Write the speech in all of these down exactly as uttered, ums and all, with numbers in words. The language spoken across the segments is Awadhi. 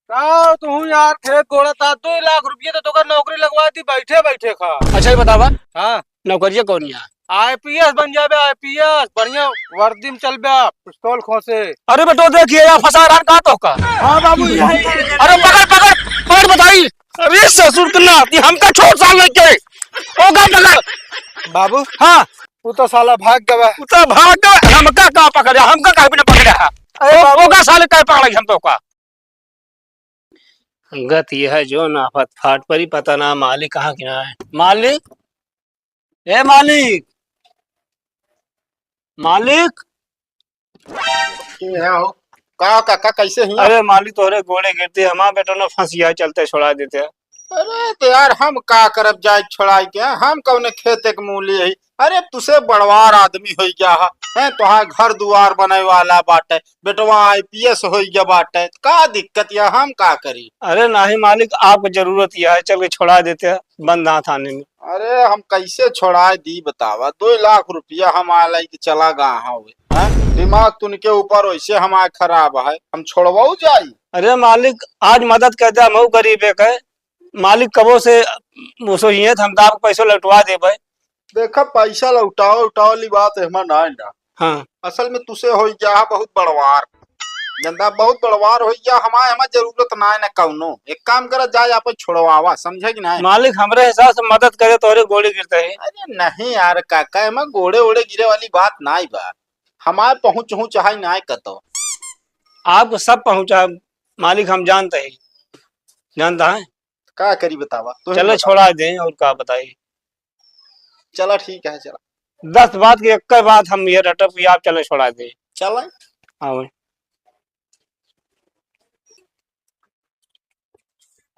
का तू यार खेत गोड़ा ता, दो लाख रुपया तो तोकर नौकरी लगवा दी बैठे बैठे का। अच्छा, ये बतावा, हाँ। नौकरिया कौन है? आईपीएस बन जाबे, आईपीएस, बढ़िया वर्दी में चलबे, पिस्तौल खोसे। अरे बेटो, देखिए यार, फंसा रहा का तो का। हाँ बाबू, यही। अरे पकड़, पकड़, पकड़ बताई। अरे ससुर के नाती, हमका छोड़ साल नहीं के। ओ का पकड़। बाबू। हाँ। वो तो साला भाग गवा। वो तो भाग गवा, हमका का पकड़े, हमका का भी ना पकड़े है। अरे ओ, बाबू। ओ का साले का पकड़ा हम तो का। गत यह है जो ना फत फाट परी, पता ना मालिक कहाँ के ना है। मालिक, ए मालिक, मालिक। के है हो? का काका, कैसे हिया? अरे मालिक, तोहरे गोड़े गिरते, हमार बेटो ना फंसिया, चलते छोड़ा देते। अरे तो यार, हम का करब जाए छोड़ाई के? हम कौने खेते के मूली है? अरे तुसे बड़वार आदमी हो गया है, हैं? तोहार घर दुआर बने वाला बाटे, बेटवा आईपीएस हो गया बाटे, का दिक्कत या? हम का करी? अरे नाही मालिक, आपको जरूरत यह है, चल के छोड़ा देते हैं बंद हाथ आने में। अरे हम कैसे छोड़ा दी बतावा, दो लाख रुपया हम आ लेके चला गा हवे, हैं? दिमाग तुनके ऊपर वैसे हमार खराब है, हम छोड़वाऊ जाई? अरे मालिक, आज मदद कर दे, हम गरीब एक है, मालिक कबो से मुसोहियत हम दाब पैसो लौटवा देबे। देखा, पैसा लौटाओ, उठाओ वाली बात एहमा ना है ना। हाँ। असल में तुसे हो गया है बहुत बड़वार। गंदा बहुत बड़वार हो गया, हमारे, हमारे जरूरत ना है ना कौनो। एक काम करा, जाए आप छोड़वावा, समझे कि नहीं? मालिक, हमरे हिसाब से मदद करे, तोहरे गोड़े गिरते हैं। अरे नहीं यार काका, एमा गोड़े ओड़े गिरे वाली बात नाई बा। हमार पहुँच उहुँच है नाई कतो। आपको सब पहुँचा, मालिक, हम जानते हैं, जानता है। का करी बतावा, तू ही चलो, बतावा। छोड़ा दें, और का बताई। चला, ठीक है, चला। दस बात की एक बात हम ये रटब कि आप चले, छोड़ा दें। चला। हाँ भाई।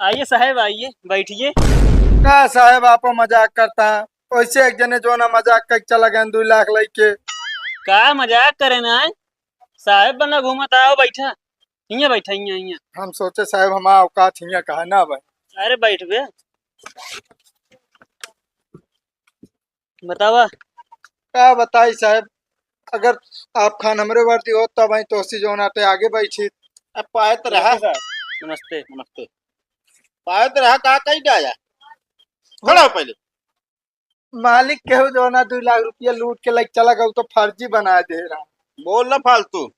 आइए साहब, आइए, बैठिए। का साहब, आप मजाक करता? वैसे एक जने जो ना मजाक करके चला गए, दो लाख लेके। का मजाक करे ना है? साहब बना घूमत आओ, बैठा। हियाँ बैठा, हियाँ, हियाँ। हम सोचे साहब, हमारा औकात हियाँ कहा ना भाई। अरे बैठ बे। बतावा। का बताई साहब, अगर आप खान हमरे वर्दी होत, तब आई तोसी जौन आटे आगे बैठी। अब पायत रहा। नमस्ते सर। नमस्ते। नमस्ते। पायत रहा, का कही जाया? खड़ा हो पहले। मालिक केहू जौना दो लाख रुपया लूट के लेके चला गया, उ तो फर्जी बना दे रहा। बोल ना फालतू।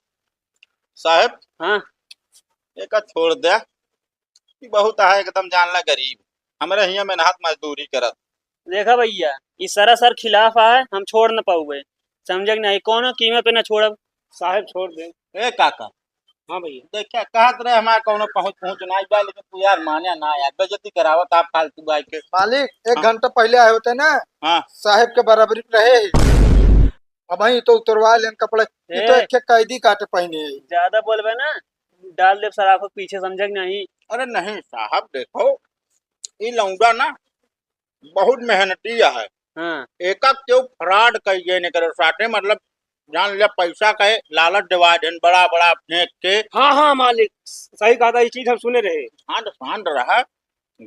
साहब। हाँ। एका छोड़ दे। ई बहुत है एकदम जान ला गरीब। हमरे हियाँ मेहनत मजदूरी करत। देखा भैया, ई सरासर खिलाफ है, हम छोड़ न पाउबे। समझे कि नहीं? कौनो कीमत पे न छोड़ब। साहब छोड़ दे। ए काका। हाँ भैया। देखा, कहत रहे हमार कौनो पहुँच पहुँच नाई बा, लेकिन तू यार माने ना यार, बेइज्जती करावत आप फालतू बाई के। मालिक, एक हाँ। घंटा पहले आए होते ना, हाँ। साहब के बराबरी पे रहे ही। अब वहीं तो उतरवा लेन कपड़े, ये तो ए। एक एक कैदी काटे पहने ही। ज्यादा बोलबे ना, डाल देब सराफ पीछे, समझे कि नहीं? अरे नहीं साहब, देखो, ई लौंडा ना बहुत मेहनती है। हाँ। एका केहू fraud कइगे ने करे साथे, मतलब जान लिया पैसा के लालच देवा देन बड़ा बड़ा फेंक के। हाँ, हाँ, मालिक, सही कहा था, ये चीज हम सुने रहे। शांत, शांत रहा,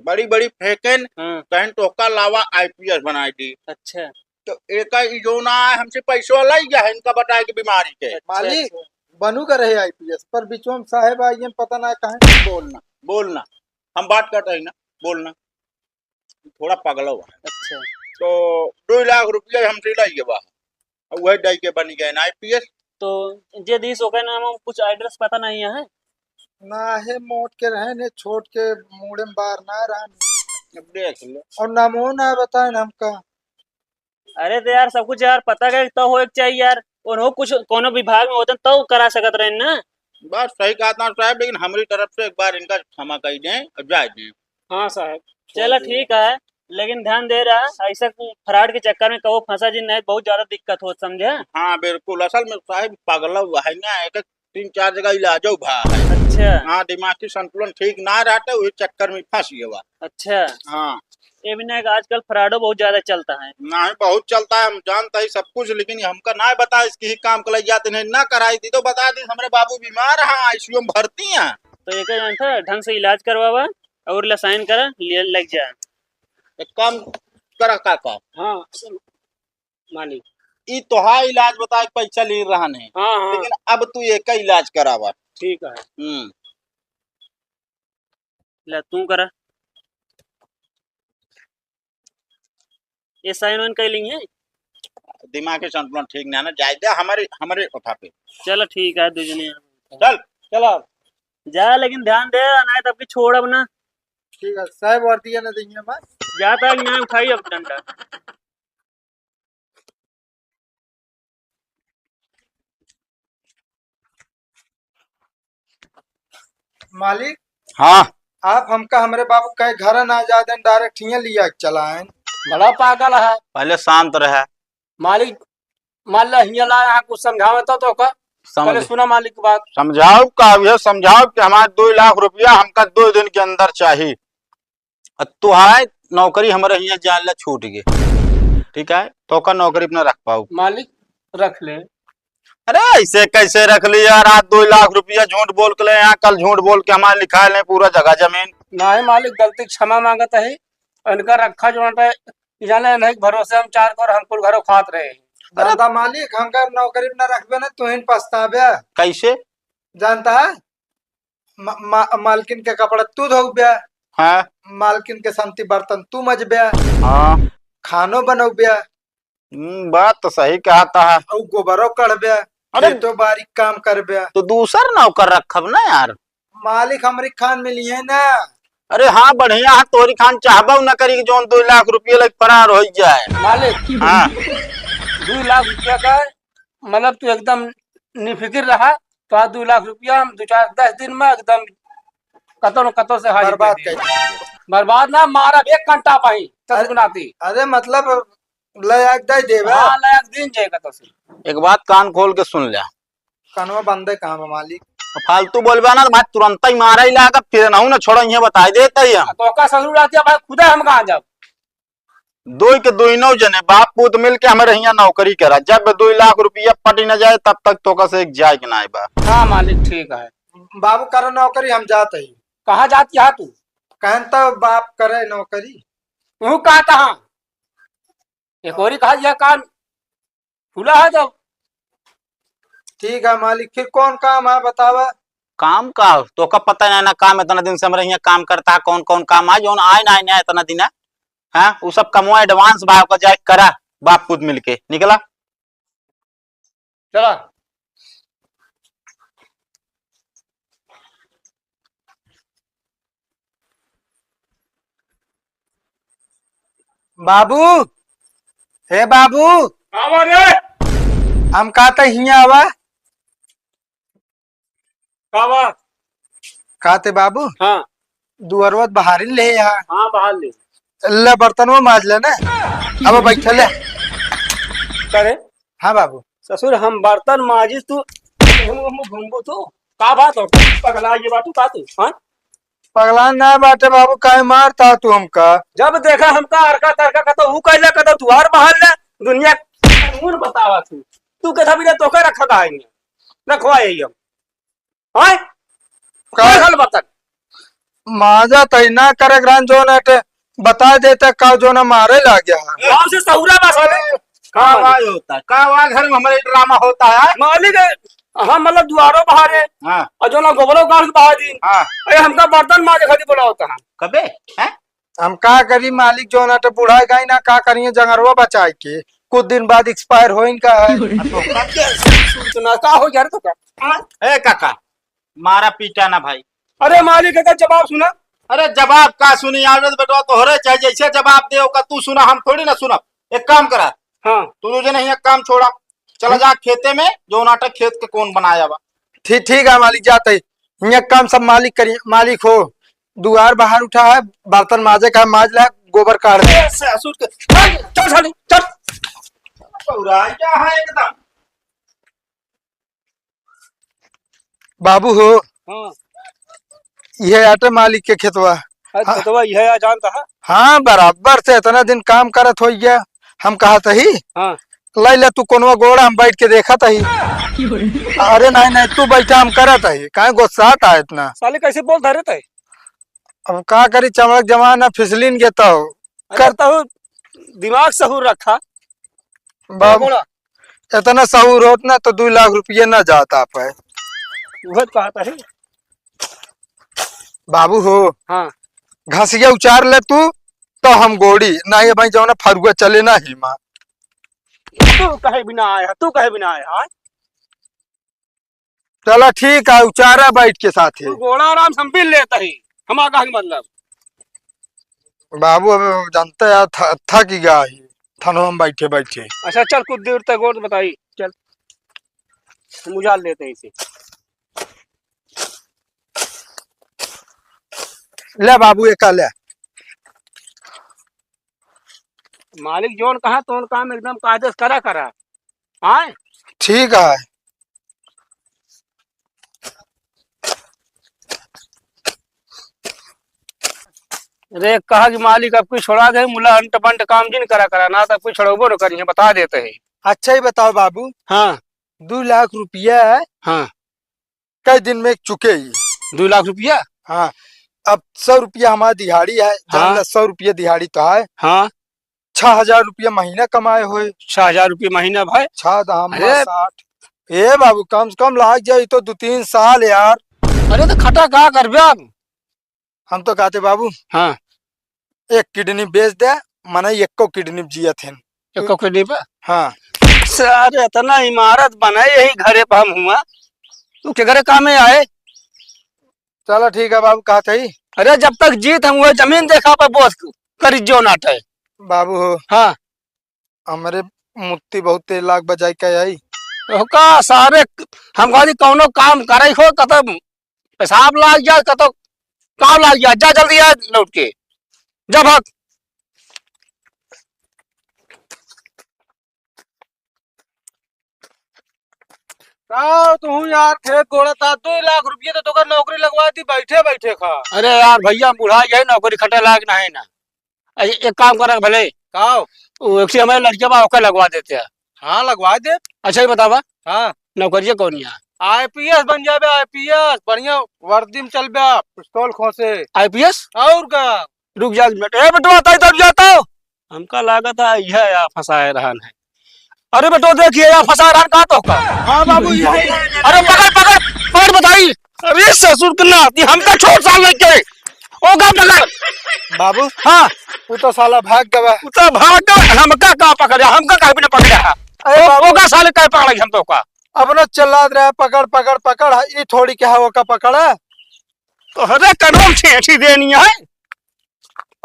बड़ी बड़ी फेंकेन, हाँ। कहन तोहका लावा आईपीएस बनाई दी। अच्छा। तो एका ई जो ना है, हमसे पैसवा लाई गया है इनका बताए के बीमारी के। अच्छा, मालिक, अच्छा। बनू का रहे आईपीएस, पर बिचवा में साहेब आ गए, पता ना कहाँ। बोलना, बोलना, हम बात करते हैं ना, बोलना। थोड़ा पगला हुआ है। अच्छा। तो दो लाख रुपया हमसे लाई गया बा, और वही डाई के बन गए ना आईपीएस। तो जे दिस ओकर नाम कुछ एड्रेस पता नहीं है? ना है, मोट के रहे ने, छोट के मूड़े में बार ना रहा। अब देख ले। और नामो ना बताए ना हमका। अरे तो यार, सब कुछ यार पता करे तो हो एक चाहिए यार। उन्हों कुछ कोनो विभाग में होते तो करा सकत रहे ना। बात सही कहा था साहब, लेकिन हमारी तरफ से एक बार इनका क्षमा कर दें और जाए दें। हाँ साहब। चलो ठीक है, लेकिन ध्यान दे रहा, ऐसा fraud के चक्कर में कबो फंसा जी नहीं, बहुत ज्यादा दिक्कत हो, समझे? हाँ बिल्कुल, असल में साहब पगला हुआ है ना, एक तीन चार जगह इलाजो भा है। अच्छा। हाँ, दिमागी संतुलन ठीक ना रहता, वही चक्कर में फंस गया। अच्छा। हाँ। ये भी ना कि आजकल फ्रॉडो बहुत ज्यादा चलता है। नहीं, बहुत चलता है, हम जानता ही सब कुछ, लेकिन ये हमका ना बता, इसकी ही काम के लग जाते नहीं, ना कराई दी तो बता दी, हमारे बाबू बीमार हैं, आईसीयू में भर्ती हैं। तो एक जानता, ढंग से इलाज करवावा और ला साइन करा, ले लग जा। एक काम करा काका। हाँ, मालिक। ई तोहार इलाज बता के पैसा ले रहन है। हाँ, हाँ। लेकिन अब तू एक इलाज करावा। ठीक है। हम्म। ले, तू करा। ये sign वाइन कई लेंगे? दिमाग के संतुलन ठीक ना, ना, जाए दे हमारे, हमारे उठा पे। चलो, ठीक है, दो जने। चल। चलो। जा, लेकिन ध्यान दे, नहीं तब की छोड़ अब ना। ठीक है, साहब, वर्दी ना देंगे हमार। जा, तक ना उठाई अब डंडा। मालिक। हाँ। आप हमका हमरे बाबू के घर ना जाए देन, direct हियाँ लिया के चला आएन। बड़ा पागल है। पहले शांत रहे। मालिक, मान ला हियाँ ला, यहाँ कुछ समझावे तो, तो का? समझ- पहले सुना मालिक की बात। समझाओ का, ये समझाओ कि हमारे दो लाख रुपया हमका दो दिन के अंदर चाहिए। अब तुहार नौकरी हमरे हियाँ जान ला छूट गए, ठीक है, तो का नौकरी अपना रख पाऊ। मालिक रख ले। अरे ऐसे कैसे रख ली यार, आज दो लाख रुपया झूठ बोल के ले यहाँ, कल झूठ बोल के हमारे लिखा ले पूरा जगह जमीन। नहीं मालिक, गलती क्षमा मांगत है, इनका रखा जो है, जाने नहीं भरोसे हम चार कर हम कुल घरों खात रहे। अरे दादा मालिक, हमका नौकरी में न रखबे ना, तुहिन पछताबे। कैसे? जानता है, मा-, मा-, मालकिन के कपड़ा तू धोबे, हाँ। मालकिन के समती बर्तन तू मजबे, हाँ। खानो बनौबे। हम्म, बात तो सही कहता है। और गोबरो कढ़बे, अरे, खेतो बारी काम करबे। तो दूसर नौकर रखब ना यार। मालिक हमरी खान में लिए ना। अरे हाँ, बढ़िया है, तोरी खान चाहबो न करी कि जौन दो लाख रुपया लग फरार हो जाए। मालिक, हाँ। दो लाख रुपया का मतलब तू एकदम निफिकिर रहा, तो आज दो लाख रुपया हम दो चार दस दिन में एकदम कतौ न कतौ से हाजिर बर्बाद कर देंगे। कर देंगे। बर्बाद ना, मारा एक घंटा पाई, अरे, तब गुनाती। अरे मतलब, ले आके दे देबे। हाँ, ले आके दिन जाएगा तो से। एक बात कान खोल के सुन ले। कानवा बंदे कहाँ बा मालिक? फालतू बोलबे ना तो भाई तुरंत ही मारा ही लागा, फिर नहू ना छोड़ा, ये बताई देता ही हम। तो का ससुर रहती है भाई, खुदा हम कहाँ जाब? दोई के दोई नौ जने बाप पूत मिल के हमरे हियाँ नौकरी करा, जब दो लाख रुपया पटी न जाए तब तक तोका से एक जाए के नाई बा। हाँ मालिक, ठीक है। बाबू करो नौकरी, हम जात ही। कहाँ जात यहाँ तू? कहन तो बाप करे नौकरी। तू कहाँ कहाँ? एक औरी कहा यह कान खुला है तो। ठीक है मालिक, फिर कौन काम है बतावा? काम का? तोका पता नहीं ना, काम इतना दिन से हमरे हियाँ काम करता है, कौन कौन काम है, जौन आए ना, आए ना इतना दिन है। हाँ, उ सब कमवा advance बा, ओका जाए करा, बाप पूत मिलके निकला। चला। बाबू, हे बाबू। आवा रे। हम कहते हियाँ आवा। का बा? का ते बाबू? हाँ। दुअरवा बहारिन ले आ। हाँ, बहार ले। ले बर्तनवा माज ले ना। अब बैठ ले। का रे? हाँ बाबू। ससुर, हम बर्तन माजिस, तू घूम, घूम, घूमबू तू? का बात हो? पगला ये बात तू, का तू? हाँ? पगला ना बाटे बाबू, काहे मारता तू हमका? जब देखा हमका अरका तरका कतो, ऊ कहले कतो, दुआर बहार ले, दुनिया कानून बतावा तू। तू के धबी रे, तोके रखा काहे नहीं? रखवा यही हम। हैं? का? कोई हल बता। माजा तई ना करे ग्रान जोन अटे, बता देता का जोन मारे लाग गया है। गाँव से सहुरा बा साले। का आवाज होता है? का आवाज घर में हमारे ड्रामा होता है? मालिक, हम मतलब दुआरो बहारे, हाँ। और जोन गोबरो गाड़ के बहा दी। हाँ। अरे हमका बर्तन माजे खातिर बोला होता है। कबे? हैं? हम का करी मालिक, जोन अटे बुढ़ा गई ना, का करिए जंगरवा बचाए के, कुछ दिन बाद expire होइन का है। अब तो का के सुन सुना, का हो गया रे तो का? ए काका, मारा पीटा ना भाई। अरे मालिक, एकर जवाब सुना। अरे जवाब का सुनी, आनंद बेटवा तोहरे चाहे जैसे जवाब दे, ओका तू सुना, हम थोड़ी ना सुनब। एक काम करा, हाँ। तू दो जने हियाँ काम छोड़ा, चला जा खेते में, जोन अटे खेत के कौन बनाया बा। ठीक, ठीक है मालिक, जाते ही। हियाँ काम सब मालिक करी, मालिक हो। दुआर बहार उठा है, बर्तन माजे का है, माज ले, गोबर काढ़ दे। ए, ससुर के, चल, चल साले, चल। बौराई क्या है एकदम? बाबू हो। हाँ। यह आटे मालिक के खेतवा। अरे हाँ। खेतवा यह आ जानता है? हाँ, बराबर से इतना दिन काम करत हो गया, हम कहत ही। हाँ। लाई ले तू कोनवा गोड़ा, हम बैठ के देखत ही। अरे नहीं, नहीं, तू बैठा, हम करत ही। काहे गुस्सात है इतना? साले कैसे बोल धरे तय? अब का करी, चमड़क जमाना फिसलिन के तो अरे कर तहु दिमाग सहूर रखा। बाबू, बोला। इतना सहूर होत ना तो दो लाख रुपये ना जाता पे। उहे तो कहत ही। बाबू हो। हाँ। घसिया उचार ले तू, तो हम गोड़ी। नाहीं भाई, जौना फरुआ चले ना ही माँ। तू कहे बिना आया, तू कहे बिना आया, हाँ? चला ठीक है, उचारा बैठ के साथे। तू गोड़ा आराम से हम पी लेता ही, हम आगा के मतलब। बाबू, अब जानते हैं, थ-, थक गया ही, थनवा में बैठे बैठे। अच्छा, चल, कुछ देर तक और बताई, चल, हम उजार लेते हैं इसे। ले बाबू, एका ले। मालिक जौन कहा, तौन काम एकदम कायदे से करा, करा। आय? ठीक है। अरे, कहा कि मालिक अब कुछ छोड़ा दे, मुला अंट पंट काम जिन करा, करा, ना तो कुछ छोड़बो न करी, बता देते हैं। अच्छा, ही बताओ बाबू। हाँ। दो लाख रुपया है। हाँ। कई दिन में चुके ही। दो लाख रुपया? हाँ। अब सौ रुपया हमार दिहाड़ी है, जान हाँ। ला, सौ रुपया दिहाड़ी तो है। हाँ। छह हजार रुपया महीना कमाए होए। छह हजार रुपया महीना भाई? छह दहा अरे! साठ। ए बाबू, कम से कम लाग जाए तो दो तीन साल यार। अरे तो खटा का करबे अब? हम तो कहते बाबू, हाँ। एक किडनी बेच दे, मने एको किडनी जियत हन। एको किडनी पे? हाँ। सारे इतना इमारत बनाए यही घरे पे हम हुआ, तू के घरे काम में आए? चलो ठीक है बाबू, कहत ही। अरे जब तक जीत हम वह जमीन देखा पे बोझ करी जो नाटे। बाबू हो। हाँ। हमरे मुत्ती बहुत तेज लाग बजाई का आई। ओका सारे हम कहली कौनो काम करे हो, कतौ पेशाब लाग जा, कतौ काम लाग जा, जा जल्दी आ लौट के, जा भाग। का तू यार खेत गोड़ा ता, दो लाख रुपया तो तोकर नौकरी लगवा दी बैठे बैठे खा। अरे यार भैया, बुढ़ा गए, नौकरी खटे लायक नहीं ना। ए-, एक काम करा भले। का? वो एक से हमारे लड़के बा, ओके लगवा देते हैं। हाँ, लगवा दे। अच्छा, ये बतावा। हाँ। नौकरिया कौन है? आईपीएस बन जाबे, आईपीएस। बढ़िया वर्दी में चलबे, पिस्तौल खोसे। आईपीएस? और का? रुक जा एक मिनट। ए बेटवा, ताई तरफ जाता हो। हमका लागत है, यह या फंसाए रहन है। अरे बेटो, देखिए, या फंसाए रहन का तो का। हाँ बाबू, यही है। अरे पकड़, पकड़, पकड़ बताई। अरे ससुर के नाती, हमका छोट साल नहीं के। ओ का पकड़। बाबू। हाँ। वो तो साला भाग गवा। वो तो भाग गवा, हमका का पकड़े, हमका का भी ना पकड़े है। अरे ओ, बाबू। ओ का साले का पकड़े हम तो का। अपना चिल्लात रहे, "पकड़, पकड़, पकड़," ये थोड़ी क्या है, वो का पकड़ा? तो हरे कदम छेठी देनी है।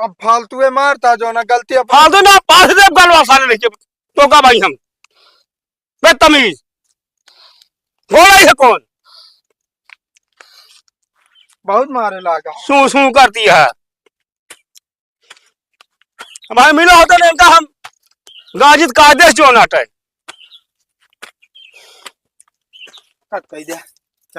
अब फालतू है मारता जो ना, गलती अब फालतू ना, पास दे गलवा साले लेके। तो का भाई हम? बदतमीज। घोड़ा ही है कौन? बहुत मारे लागा। सूं सूं करती है। हमारे मिलो होते ने इनका हम गाजित का आदेश जो नाटे। कट कही दे।